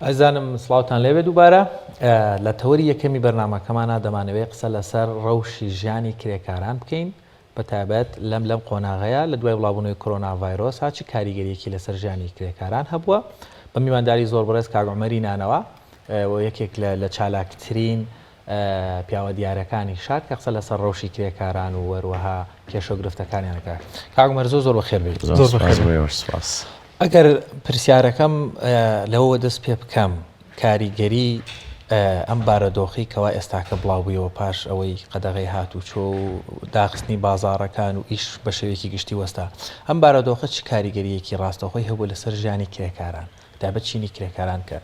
ئازیزانم سڵاوتان لێبێ دووبارە لە تەوەری یەکەمی بەرنامەکەمانا دەمانەوێت قسە لەسەر ڕەوشی ژیانی کرێکاران بکەین بە تایبەت لەم لەم قۆناغەیە لە دوای بڵاوبوونەوەی کۆرۆنا ڤایرۆس چ کاریگەریەکی لەسەر ژیانی کرێکاران هەبووە بە میوانداری زۆر بەڕێز کاک عومەری نانەوا و یەکێک لە لە چالاکترین پیاوە دیارەکانی شار کە قسە لەسەر ڕەوشی کرێکاران و وەروەها کێشە و گرفتەکانیان دەکات. کاک عومەر زۆر زۆر بەخێر بێیت. زۆر سوپاس بۆ ئێوەش سوپاس. ئەگەر پرسیارەکەم لەوەوە دەست پێ بکەم کاریگەری ئەم بارەدۆخی کەوا ئێستاکە بڵاو بوویەوە پاش ئەوەی قەدەغەی هاتوچۆ و داخستنی بازاڕەکان و ئیش بە شێوەیەکی گشتی وەستا ئەم بارەدۆخە چ کاریگەرییەکی ڕاستەوخۆی هەبوو لەسەر ژیانی کرێکاران تایبەت چینی کرێکاران کە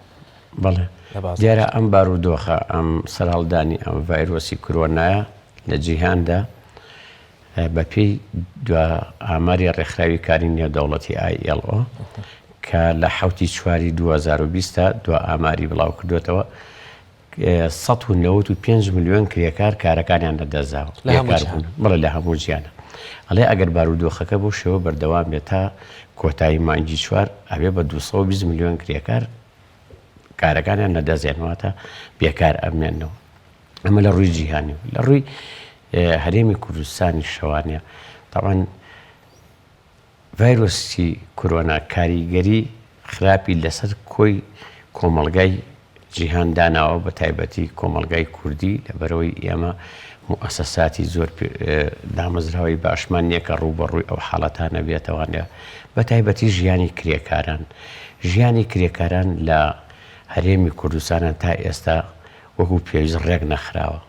بەڵێ دیارە ئەم بارودۆخە ئەم سەرهەڵدانی ئەم ڤایرۆسی کرۆنایە لە جیهاندا بەپێی دوا ئاماری ڕێکخراوی کاری نێودەوڵەتی ILO کە لە حوتی چواری 2020 دوا ئاماری بڵاو کردوێتەوە 195 ملیۆن کرێکار کارەکانیان لەدەستداوە بڵێ لە هەموو جیانە ئەڵێ ئەگەر بارودۆخەکە بۆ شێوە بەردەوام بێت تا کۆتایی مانگی چوار ئەبێ بە 220 ملیۆن کرێکار کارەکانیان لەدەستێن واتە بێکار ئەمێنەوە ئەمە لە ڕووی جیهانی و لە ڕووی هەرێمی کوردستانی شەوانە تاوان ڤایرۆسی کۆرۆنا کاریگەری خراپی لەسەر کۆی کۆمەڵگای جیهان داناوە بە تایبەتی کۆمەڵگای کوردی لەبەرئەوەی ئێمە موئەسەساتی زۆر دامەزراوەی باشمان نییە کە ڕووبەڕووی ئەو حاڵەتانە بێتەوانە بە تایبەتی ژیانی کرێکاران ژیانی کرێکاران لە هەرێمی کوردستانە تا ئێستا وەکو پێویست ڕێک نەخراوە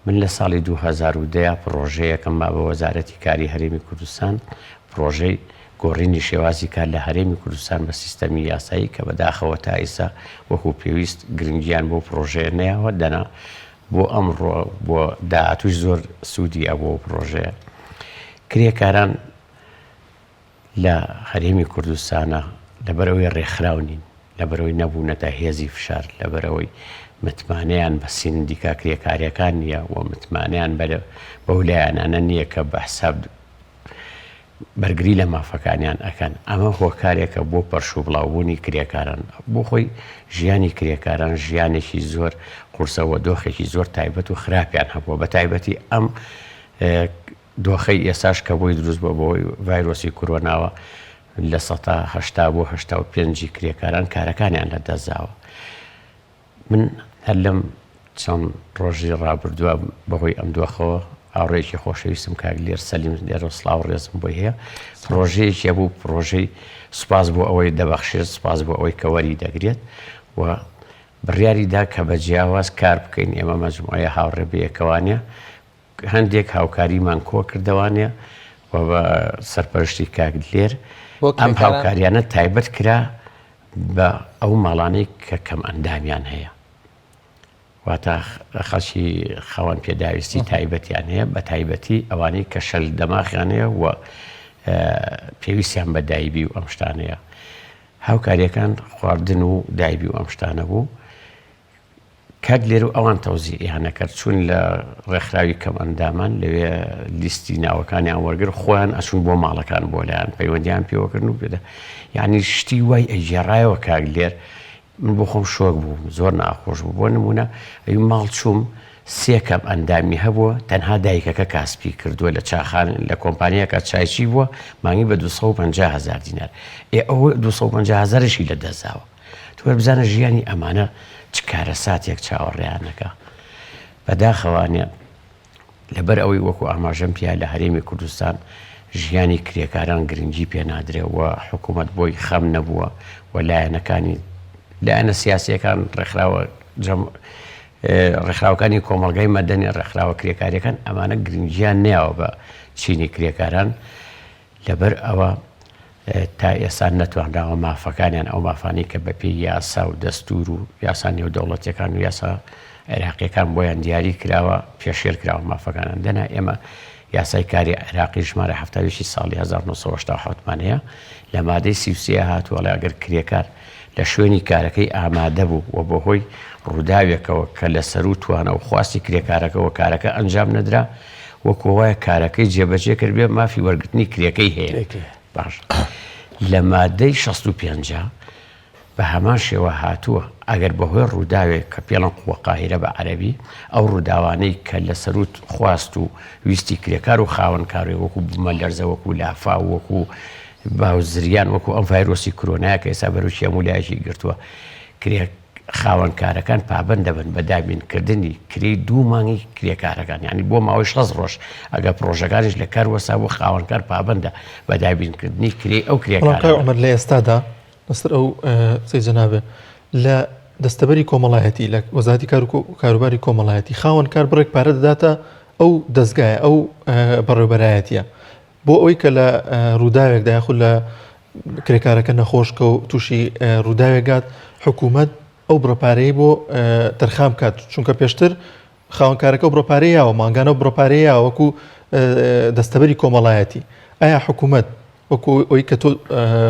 من لە ساڵی 2010 پڕۆژەیەکم ما بە وەزارەتی کاری هەرێمی کوردستان، پڕۆژەی گۆڕینی شێوازی کار لە هەرێمی کوردستان بە سیستەمی یاسایی کە بەداخەوە تا ئیستا وەکو پێویست گرنگیان بەو پڕۆژەیە نەیاوە دەنا بۆ ئەمڕۆ بۆ داهاتووش زۆر سوودی ئەبوو ئەو پڕۆژەیە. کرێکاران لە هەرێمی کوردستانا لەبەرئەوەی ڕێکخراو نین، لەبەرئەوەی نەبوونەتە هێزی فشار، لەبەرئەوەی متمانەیان بە سیندیکا کرێکارییەکان نییە و متمانەیان بەو لایەنانە نییە کە بە حساب بەرگری لە مافەکانیان ئەکەن، ئەمە هۆکارێکە بۆ پەرشوبڵاوبوونی کرێکاران. بۆ خۆی ژیانی کرێکاران ژیانێکی زۆر قورسە و دۆخێکی زۆر تایبەت و خراپیان هەبووە، بەتایبەتی ئەم دۆخەی ئێستاش کە بۆی دروست بووە بەهۆی ڤایرۆسی کورۆناوە 80% بۆ 85 ی کرێکاران کارەکانیان لە دەستداوە. من هەر لەم چەند ڕۆژی ڕابردووە بەهۆی ئەم دۆخەوە هاوڕێیەکی خۆشەویستم کاک لێر سەلیم لێرە سڵاو ڕێزم بۆی هەیە پرۆژەیەکی هەبوو پرۆژەی سوپاس بۆ ئەوەی دەبەخشێت سوپاس بۆ ئەوەی کە وەری دەگرێت و بڕیاری دا کە بە جیاواز کار بکەین ئێمە مەجموعەیە هاوڕێ بەیەکەوانە هەندێک هاوکاریمان کۆکردەوانە و بە سەرپەرشتی کاک دلێر ئەم هاوکاریانە تایبەت کرا بە ئەو ماڵانەی کە کەم ئەندامیان هەیە واتە خەڵکی خاوەن پێداویستی تایبەتیان هەیە بە تایبەتی ئەوانەی کە شەل دەماخیان هەیە و پێویستیان بە دایبی و ئەم شتانەیە هاوکاریەکان خواردن و دایبی و ئەم شتانە بوو کاک لێرو ئەوان تەوزیعیان نەکرد چوون لە ڕێکخراوی کەم ئەندامان لەوێ لیستی ناوەکانیان وەرگر خۆیان ئەچوون بۆ ماڵەکان بۆ لایان پەیوەندیان پێوەکردن و پێدا یعنی شتی وای ئەگێڕایەوە کاک لێر من بۆ خۆم شۆک بووم زۆر ناخۆش بوو بۆ نمونە ئەوی ماڵ چووم سێ کەم ئەندامی هەبووە تەنها دایکەکە کاسپی کردووە لە چاخان لە کۆمپانیاکە چایچی بووە مانگی بە 250 هزار دینار ئێ ئەو 250 هزارشی لە دەستداوە تۆ وەرە بزانە ژیانی ئەمانە چ کارەساتێک چاوەڕێیان ئەکا. بەداخەوانە لەبەر ئەوەی وەکو ئاماژەم پیا لە هەرێمی کوردستان ژیانی کرێکاران گرنگی پێ نادرێ و حکوومەت بۆی خەم نەبووە و لایەنەکانی لایەنە سیاسیەکان ڕێکخراوە جەم ڕێکخراوەکانی کۆمەڵگای مەدەنی ڕێکخراوە کرێکاریەکان ئەمانە گرنگیان نەیاوە بە چینی کرێکاران لەبەر ئەوە تا ئێستا نەتوانراوە مافەکانیان ئەو مافانەی کە بەپێی یاسا و دەستور و یاسا نێودەوڵەتیەکان و یاسا عێراقیەکان بۆیان دیاری کراوە پێشێل کراوە مافەکانیان دەنا ئێمە یاسای کاری عێراقی ژمارە 71 ساڵی 1970 مان هەیە لە مادەی 33 هاتووە ئەڵێ ئەگەر کرێکار لە شوێنی کارەکەی ئامادە بوو و بەهۆی ڕووداوێکەوە کە لە سەروو توانا و خواستی کرێکارەکەوە کارەکە ئەنجام نەدرا، وەکو وایە کارەکەی جێبەجێ کردبێ مافی وەرگرتنی کرێکەی هەیە. باش لە مادەی 65. بە هەمان شێوە هاتووە ئەگەر بەهۆی ڕووداوێک کە پێڵن قوە قاهیرە بە عەرەبی ئەو ڕووداوانەی کە لە سەرووت خواست و ویستی کرێکار و خاوەنکارێ وەکو بوومەلەرزە وەکو لافاو وەکو باو زریان وەکو ئەم ڤایرۆسی کرۆنایە کە ئێستا بەرۆکی هەموو لایەکی گرتووە کرێ خاوەنکارەکان پابەند دەبن بە دابینکردنی کرێی دوو مانگی کرێکارەکان یعنی بۆ ماوەی 60 ڕۆژ ئەگەر پرۆژەکانیش لە کار وەسا بوو خاوەنکار پابەندە بە دابینکردنی کرێی ئەو بەڵام کاک کرێکارانە. عومەر لە ئێستادا لەسەر ئەو قسەی جەنابێ لە دەستەبەری کۆمەڵایەتی لە وەزارەتی کار و کاروباری کۆمەڵایەتی خاوەن کار بڕێک پارە دەداتە ئەو دەزگایە ئەو بەڕێوبەرایەتیە بۆ ئەوەی کە لە ڕووداوێکدا یاخود لە کرێکارەکە نەخۆش کە و تووشی ڕووداوێک گات حکوومەت ئەو بڕە پارەی بۆ تەرخان بکات چونکە پێشتر خاوەنکارەکە بڕە پارەی یاوە مانگانە و بڕە پارەی یاوە وەکو دەستەبەری کۆمەڵایەتی ئایا حکوومەت وەکو ئەوی کە تۆ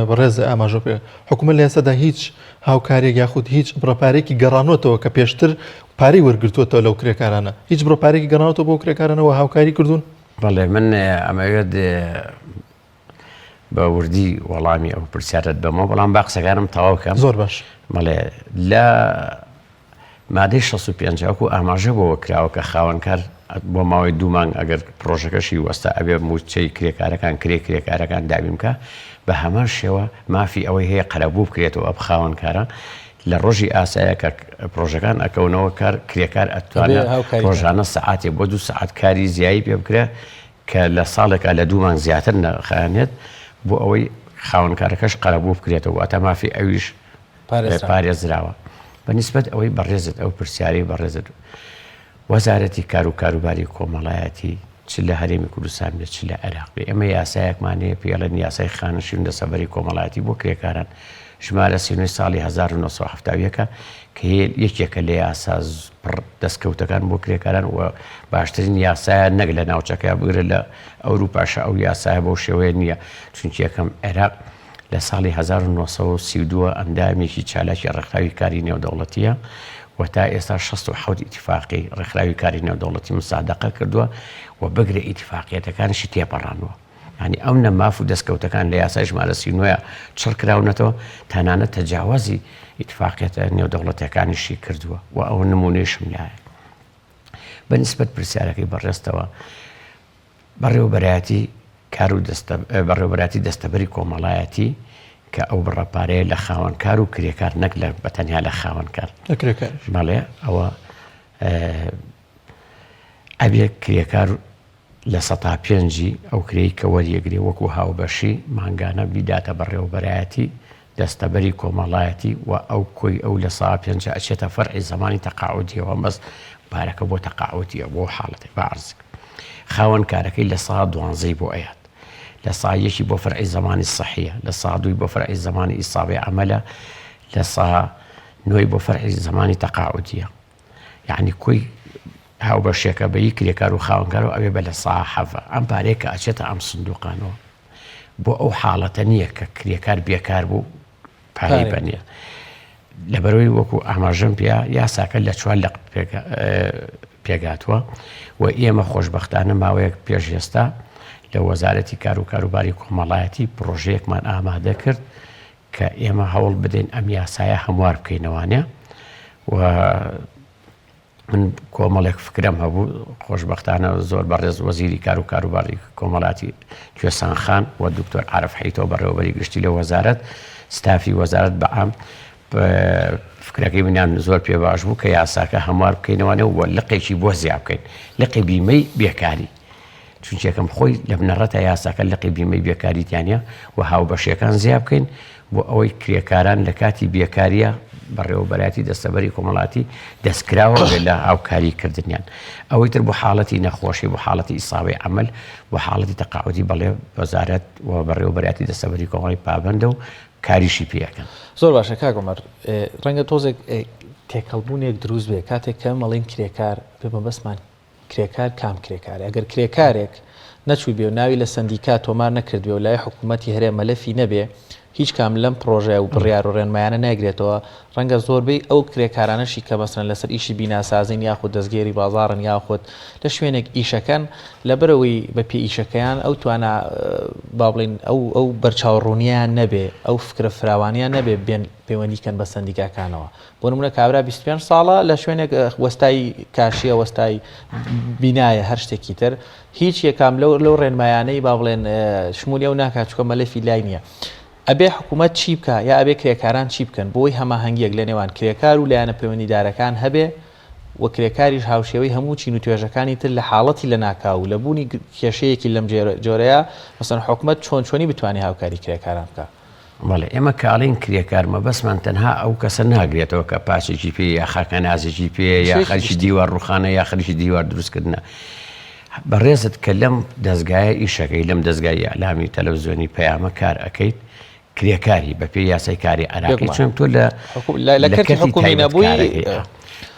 بەڕێز ئاماژە پێ حکوومەت لە ئێستادا هیچ هاوکارێک یاخود هیچ بڕە پارێکی گەڕانۆتەوە کە پێشتر پارەی وەرگرتووەتەوە لەو کرێکارانە هیچ بڕە پارێکی گەڕانەوە بۆ کرێکارانەوە هاوکاری کردوون؟ بەڵێ من ئەمەوێت بە وردی وەڵامی ئەو پرسیارت بەمەوە بەڵام با قسەکانم تەواو کەم زۆر باش بەڵێ لە مادەی 65 وەکو ئاماژە بۆوە کراوە کە خاوەنکار بۆ ماوەی دوو مانگ ئەگەر پرۆژەکەشی وەستا ئەبێ مووچەی کرێکارەکان کرێ کرێکارەکان دابین بکە بە هەمان شێوە مافی ئەوەی هەیە قەرەبوو بکرێتەوە ئەم خاوەنکارە لە ڕۆژی ئاسایە کە پرۆژەکان ئەکەونەوە کار کرێکار ئەتوانێت ڕۆژانە سەعاتێ بۆ دوو سەعات کاری زیایی پێ بکرێ کە لە ساڵێکا لە دوو مانگ زیاتر نەخایەنێت بۆ ئەوەی خاوەنکارەکەش قەرەبوو بکرێتەوە واتە مافی ئەویش پارێزراوە بە نیسبەت ئەوەی بەڕێزت ئەو پرسیارەی بەڕێزت وەزارەتی کار و کاروباری کۆمەڵایەتی چ لە هەرێمی کوردستان بێت چ لە عێراق بێ ئێمە یاسایەکمان هەیە پێڵێن یاسای خانەنشین و دەسەبەری کۆمەڵایەتی بۆ کرێکاران ژمارە 39 ساڵی 1970 کە یەکێکە لە یاسا پڕ دەستکەوتەکان بۆ کرێکاران و باشترین یاسایە نەک لە ناوچەکە بگرە لە ئەوروپاشە ئەو یاسایە بەو شێوەیە نییە چونکی یەکەم عێراق لە ساڵی 1932 ئەندامێکی چالاکی ڕێکخراوی کاری نێودەوڵەتیە و تا ئێستا 67 ئیتفاقی ڕێکخراوی کاری نێودەوڵەتی مسادەقە کردووە و بگرە ئیتفاقیەتەکانیشی تێپەڕاندووە. یانی ئەو نە ماف و دەستکەوتەکان لە یاسای ژمارە 39 چڕ کراونەتەوە، تەنانەت تەجاوەزی ئیتفاقیەتە نێودەوڵەتیەکانیشی کردووە و ئەو نموونەیشم لایە. بە نیسبەت پرسیارەکەی بەڕێزتەوە، بەڕێوەبەرایەتی کار و دەستە بەڕێوەبەرایەتی دەستەبەری کۆمەڵایەتی کە ئەو بڕە پارەیە لە خاوەنکار و کرێکار نەک لە بە تەنیا لە خاوەنکار لە کرێکاریش بەڵێ ئەوە ئەبێ کرێکار لە سەتا پێنجی ئەو کرێی کە وەریەگرێ وەکو هاوبەشی مانگانە بیداتە بەڕێوەبەرایەتی دەستەبەری کۆمەڵایەتی و ئەو کۆی ئەو لە سا پێنجە ئەچێتە فەرعی زەمانی تەقاعودیەوە بەس پارەکە بۆ تەقاعودیە بۆ حاڵەتێک بە عەرزک خاوەن کارەکەی لە سا دوانزەی بۆ ئەیات لە سا یەکی بۆ فەرعی زەمانی سەحیە لە سا دووی بۆ فەرعی زەمانی ئیسابەی عەمەلە لە سا نۆی بۆ فەرعی زەمانی تەقاعودیە یەعنی کۆی هاوبەشیەکە بە ی کرێکار و خاوەنکارەوە ئەبێ بە لە سا حەڤە ئەم پارەیە کە ئەچێتە ئەم سندوقانەوە بۆ ئەو حاڵەتە نییە کە کرێکار بێکار بوو پارەی بە نییە لەبەرەوەی وەکو ئاماژەم پێ یاساکە لە چوار لق پێگاتوە و ئێمە خۆشببختانە ماوەیەک پێش ئێستا لە وەزارەتی کار و کاروباری کۆمەڵایەتی پرۆژەیەکمان ئامادە کرد کە ئێمە هەوڵ بدەین ئەم یاسایە هەموار بکەینەوانە و من کۆمەڵێک فکرەم هەبوو خۆشببختانە زۆر بەڕێز وەزیری کار و کاروباری کۆمەڵاتی کوێسان خان و دکتۆر عرف حیتۆ بەڕێوەبەری گشتی لە وەزارەت ستافی وەزارەت بەعام فکرەکەی منیان زۆر پێ باش بوو کە یاساکە هەموار بکەینەوانێ و لقێکی بۆ زیا بکەین لقی بیمەی بێکاری چونکە یەکەم خۆی لە بنەڕەتا یاساکە لقی بیمەی بێکاری تیا نیە و هاوبەشیەکان زیا بکەین بۆ ئەوەی کرێکاران لە کاتی بێکاریە بەڕێوەبەرایەتی دەستەبەری کۆمەڵاتی دەستکراوە بێت لە هاوکاری کردنیان ئەوەی تر بۆ حاڵەتی نەخۆشی بۆ حاڵەتی ئیسابەی عەمەل بۆ حاڵەتی تەقاعودی بەڵێ وەزارەت و بەڕێوەبەرایەتی دەستەبەری کۆمەڵی پابەندە و کاریشی پێ ئەکەن. زۆر باشە کاک عومەر ڕەنگە تۆزێک تێکەڵبوونێک دروست بێ کاتێک کە ئەمەڵین کرێکار پێ مەبەستمان کرێکار کام کرێکارە؟ ئەگەر کرێکارێک نەچووبێ و ناوی لە سەندیکا تۆمار نەکردبێ و لای حکوومەتی هەرێم مەلەفی نەبێ، هیچ کام لەم پڕۆژە و بڕیار و ڕێنمایانە نایگرێتەوە، ڕەنگە زۆربەی ئەو کرێکارانەشی کە مەسەلەن لەسەر ئیشی بیناسازین یاخود دەستگێری بازاڕن یاخود لە شوێنێک ئیشەکەن لەبەرئەوەی بە پێی ئیشەکەیان ئەو توانا با بڵێین ئەو ئەو بەرچاوڕوونییان نەبێ ئەو فکرە فراوانیان نەبێ بێن پەیوەندی کەن بە سەندیکاکانەوە بۆ نمونە کابرا 25 ساڵە لە شوێنێک وەستای کاشیە وەستای بینایە هەر شتێکی تر هیچ یەکام لەو لەو ڕێنمایانەی با بڵێن شمولی ئەو ناکات چونکە مەلەفی لای نییە. ئەبێ حکوومەت چی بکا یا ئەبێ کرێکاران چی بکەن بۆی هەماهەنگییەک لە نێوان کرێکار و لایەنە پەیوەندیدارەکان هەبێ و کرێکاریش هاوشێوەی هەموو چین و توێژەکانی تر لە حاڵەتی لەناکاو و لە بوونی کێشەیەکی لەم جۆرەیا مەسەلەن حکومەت چۆن چۆنی بتوانێ هاوکاری کرێکاران بکا؟ بەڵێ ئێمە کە ئەڵێین کرێکار مەبەستمان تەنها ئەو کەسە ناگرێتەوە کە پاچێکی پێ یا خاکەنازێکی پێ یا خەریکی دیوار ڕوخانە یا خەریکی دیوار دروستکردنە بەڕێزت کە لەم دەستگایە ئیشەکەی لەم دەستگای ئیعلامی تەلەڤزیۆنی پەیامە کار ئەەکەیت کرێکاری بە پێی یاسای کاری عراقی چون تۆ لە لە کەرتی حکومی نەبووی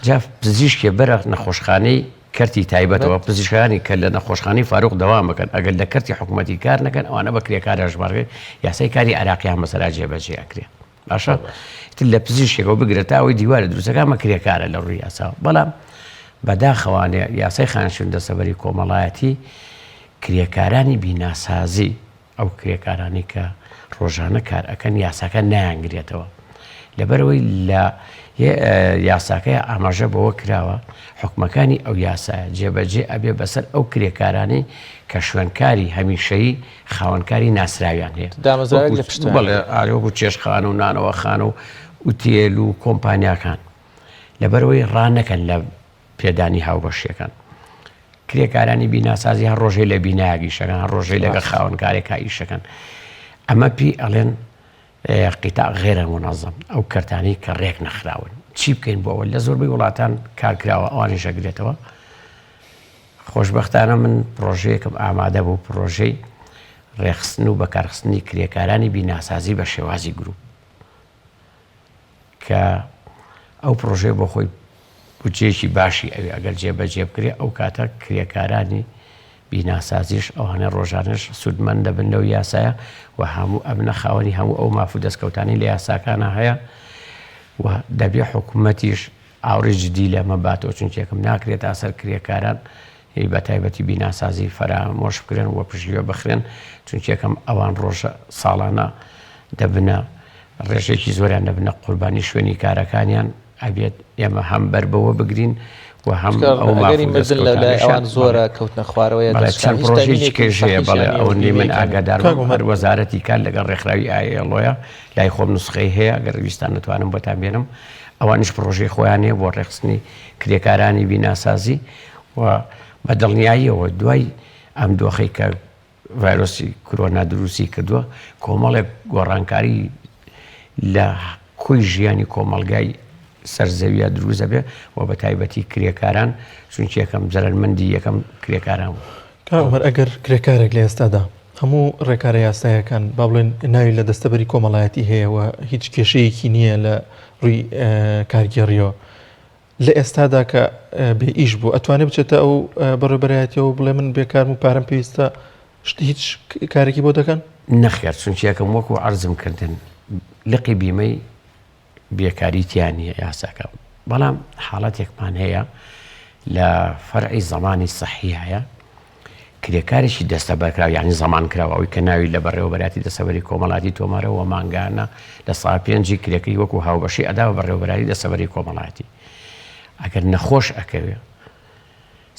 جا پزیشکێ بەرە نەخۆشخانەی کەرتی تایبەتەوە، پزیشکانی کە لە نەخۆشخانەی فاروق دەوام بکەن ئەگەر لە کەرتی حکومەتی کار نەکەن ئەوانە بە کرێکار هەژمارکرێن، یاسای کاری عێراقیان بەسەرا جێبەجێ ئەکرێ. باشە ئیتر لە پزیشکێکەوە بگرە تا ئەوەی دیوارە دروستەکە ئەمە کرێکارە لە ڕووی یاساوە، بەڵام بەداخەوانە یاسای خانەنشین دەستەبەری کۆمەڵایەتی کرێکارانی بیناسازی ئەو کرێکارانەی کە ڕۆژانە کار ئەکەن یاساکە نایانگرێتەوە لەبەرئەوەی لە یاساکەی ئاماژە بەوە کراوە حکومەکانی ئەو یاسایە جێبەجێ ئەبێ بەسەر ئەو کرێکارانەی کە شوێنکاری هەمیشەیی خاوەنکاری ناسراویان هەیە دامەزراوێک لە پشتیان بەڵێ ئارێ وەکو چێشتخانە و نانەواخانە و ئوتێل و کۆمپانیاکان لەبەرئەوەی ڕانەکەن لە پێدانی هاوبەشیەکان. کرێکارانی بیناسازی هەر ڕۆژەی لە بینایەک ئیشەکەن هەر ڕۆژەی لەگەڵ خاوەنکارێکا ئیشەکەن ئەمە پێی ئەڵێن قیتاع غێرە منەزەم ئەو کەرتانەی کە ڕێک نەخراون چی بکەین بۆ ئەوە لە زۆربەی وڵاتان کار کراوە ئەوانیش ئەگرێتەوە خۆشبەختانە من پرۆژەیەکم ئامادە بوو پرۆژەی ڕێخستن و بەکارخستنی کرێکارانی بیناسازی بە شێوازی گروپ کە ئەو پڕۆژەیە بۆ خۆی بودجەیەکی باشی ئەوێ ئەگەر جێبەجێ بکرێ ئەو کاتە کرێکارانی بیناسازیش ئەوانە ڕۆژانەش سوودمەند دەبن لەو یاسایە و هەموو ئەبنە خاوەنی هەموو ئەو ماف و دەستکەوتانی لە یاساکانە هەیە و دەبێ حکوومەتیش ئاوڕی جدی لەمە باتەوە چونکێکم ناکرێت تا سەر کرێکاران بە تایبەتی بیناسازی فەرامۆش بکرێن و پشتگوێ بخرێن چونکە یەکەم ئەوان ڕۆژە ساڵانە دەبنە ڕێژەیەکی زۆریان دەبنە قوربانی شوێنی کارەکانیان ئەبێت ئێمە هەم بەر بەوە بگرین و هەم ئەو مافی مردن لە لای ئەوان زۆرە کەوتنە خوارەوەیە چەند پرۆژەیەکی کێژەیە بەڵێ ئەوەندەی من ئاگادار بم هەر وەزارەتی کار لەگەڵ ڕێکخراوی ئایەڵۆیە لای خۆم نوسخەی هەیە گەر ویستان دەتوانم بۆتان بێنم ئەوانیش پرۆژەی خۆیان هەیە بۆ ڕێکخستنی کرێکارانی بیناسازی و بە دڵنیاییەوە دوای ئەم دۆخەی کە ڤایرۆسی کرۆنا دروستی کردووە کۆمەڵێک گۆڕانکاری لە کۆی ژیانی کۆمەڵگای سەر زەویە دروست دەبێ و بە تایبەتی کرێکاران چونکی یەکەم زەرەرمەندی یەکەم کرێکاران بوو. کاک عومەر ئەگەر کرێکارێک لە ئێستادا هەموو ڕێکارە یاسایەکان با بڵێن ناوی لە دەستەبەری کۆمەڵایەتی هەیە و هیچ کێشەیەکی نییە لە ڕووی کارگێڕیەوە لە ئێستادا کە بێ ئیش بوو ئەتوانێ بچێتە ئەو بەڕێوبەرایەتیەوە بڵێ من بێکارم و پارەم پێویستە شت هیچ کارێکی بۆ دەکەن؟ نەخێر چونکی یەکەم وەکو عەرزم کردن لقی بیمەی بێکاری تیا نییە یاساکە بەڵام حاڵەتێکمان هەیە لە فەرعی زەمانی سەحی هەیە کرێکارێکی دەستەبەرکراو یانی زەمانکراو ئەوەی کە ناوی لە بەڕێوەبەرایەتی دەستەبەری کۆمەڵاتی تۆمارە و مانگانە لە سا پێنجی کرێکەی وەکو هاوبەشی ئەدا بە بەڕێوەبەرایەتی دەستەبەری کۆمەڵایەتی ئەگەر نەخۆش ئەکەوێ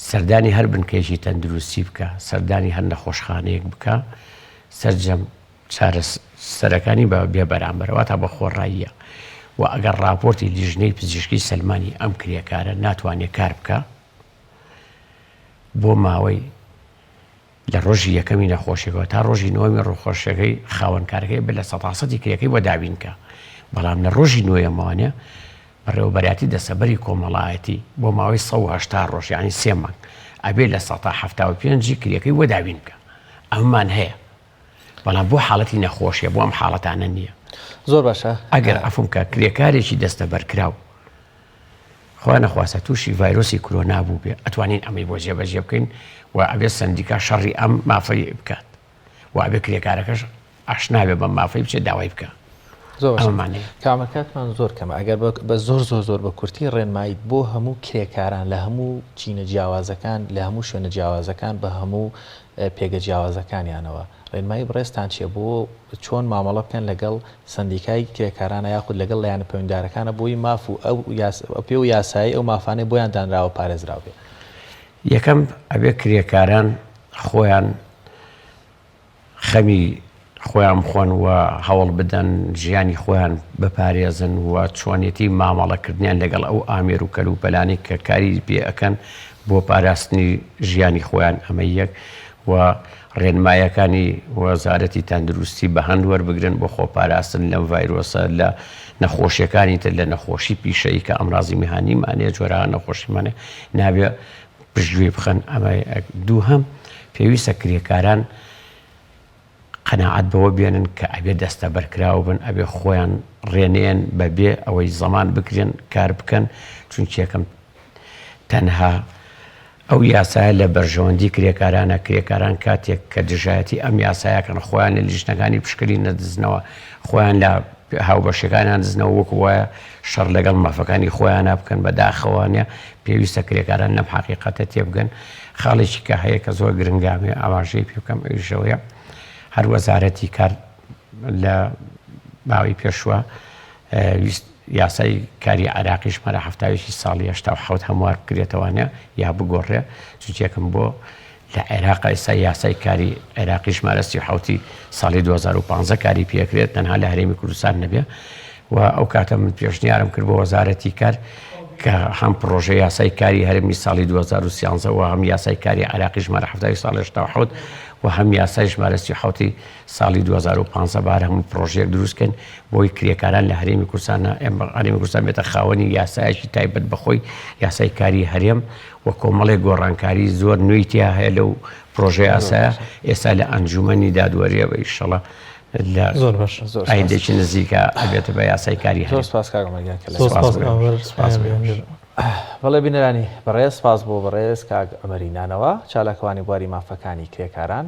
سەردانی هەر بنکەیەکی تەندروستی بکە سەردانی هەر نەخۆشخانەیەک بکە سەرجەم چارەسەرەکانی بە بێ بەرامبەرە واتا بە خۆڕاییە و ئەگەر راپۆرتی لیژنەی پزیشکی سەلمانی ئەم کرێکارە ناتوانێت کار بکە بۆ ماوەی لە ڕۆژی یەکەمی نەخۆشیەکەوە تا ڕۆژی نۆمی ڕوخۆشیەکەی خاوەنکارەکەی بە لە سەتاسەتی کرێکەی بۆ دابین کە بەڵام لە ڕۆژی نۆیەمەوانە بەڕێوەبەرایەتی دەسەبەری کۆمەڵایەتی بۆ ماوەی 180 ڕۆژ یعنی سێ مانگ ئەبێ لە سەتا 75 کرێکەی بۆ دابین بکە ئەممان هەیە بەڵام بۆ حاڵەتی نەخۆشیە بۆ ئەم حاڵەتانە نییە زۆر باشە ئەگەر عەفوم کە کرێکارێکی دەستەبەرکراو خوا نەخواستە تووشی ڤایرۆسی کرۆنا بووبێ ئەتوانین ئەمەی بۆ جێبەجێ بکەین و ئەبێ سەندیکا شەڕی ئەم مافەی بکات و ئەبێ کرێکارەکەش ئاشنا بێ بەم مافەی بچێت داوای بکە. زۆر باشە کامە کاتمان زۆر کەمە ئەگەر بە زۆر زۆر زۆر بە کورتی ڕێنماییت بۆ هەموو کرێکاران لە هەموو چینە جیاوازەکان لە هەموو شوێنە جیاوازەکان بە هەموو پێگە جیاوازەکانیانەوە ڕێنمایی بەڕێزتان چیە بۆ چۆن مامەڵە بکەن لەگەڵ سەندیکای کرێکارانە یاخود لەگەڵ لایەنە پەیوەندیدارەکانە بۆی ماف و ئەو پێ و یاسایی ئەو مافانەی بۆیان دانراوە پارێزراو بێ؟ یەکەم ئەبێ کرێکاران خۆیان خەمی خۆیان بخۆن و هەوڵ بدەن ژیانی خۆیان بپارێزن و چۆنێتی مامەڵەکردنیان لەگەڵ ئەو ئامێر و کەلوپەلانەی کە کاری پێ ئەکەن بۆ پاراستنی ژیانی خۆیان ئەمە یەک و ڕێنمایەکانی وەزارەتی تەندروستی بە هەند وەربگرن بۆ خۆپاراستن لەم ڤایرۆسە لە نەخۆشیەکانی تر لە نەخۆشی پیشەیی کە ئەمرازی میهانیمان هەیە جۆرەها نەخۆشیمان هەیە نابێ پشتگوێی بخەن ئەمە یەک. دووهەم، پێویستە کرێکاران قەناعەت بەوە بێنن کە ئەبێ دەستەبەرکراو بن، ئەبێ خۆیان ڕێنێن بە بێ ئەوەی زەمان بکرێن کار بکەن، چونکی یەکەم تەنها ئەو یاسایە لە بەرژەوەندی کرێکارانە، کرێکاران کاتێک کە دژایەتی ئەم یاسایە کەن خۆیان لە لیژنەکانی پشکنین نەدزنەوە، خۆیان لە هاوبەشیەکانیان دزنەوە وەکو وایە شەڕ لەگەڵ مافەکانی خۆیانا بکەن بە داخەوە نیە پێویستە کرێکاران لەم حەقیقەتە تێبگەن خاڵێکی کە هەیە کە زۆر گرنگە ئەمەوێ ئاماژەی پێ بکەم ئەویش ئەوەیە هەر وەزارەتی کار لە ماوەی پێشوە ویست یاسای کاری عێراقی ژمارە هەفتاویی ساڵی 87 هەموار بکرێتەوانە یا بگۆڕێ چونکێکم بۆ لە عێراق ئێستا یاسای کاری عێراقی ژمارە 37 ی ساڵی 2015 کاری پێکرێت تەنها لە هەرێمی کوردستان نەبێ و ئەو کاتە من پێشنیارم کرد بۆ وەزارەتی کار کە هەم پڕۆژە یاسای کاری هەرێمی ساڵی 2013 و هەم یاسای کاری عێراقی ژمارە 70 ساڵی 87 و هەم یاسای ژمارە 37 ساڵی 2015 بار هەموو پڕۆژەیەک دروستکەن بۆی کرێکاران لە هەرێمی کوردستان هەرێمی کوردستان بێتە خاوەنی یاسایەکی تایبەت بەخۆی یاسای کاری هەرێم و کۆمەڵێک گۆڕانکاری زۆر نوێی تیا هەیە لەو پرۆژە یاسایە ئێستا لە ئەنجومەنی دادوەریە بە ئیشەڵا لە زۆر باش زۆر ئایندێکی نزیکە ئەبێتە بە یاسای کاری زۆر هەرێم. سپاس کاک عومەر گیان کە لە زۆر سپاس سپاس کاک عومەر سپاس پەیامی ئەمیر. بەڵێ بینەرانی بەڕێز سپاس بۆ بەڕێز کاک عومەری نانەوا چالاکوانی بواری مافەکانی کرێکاران.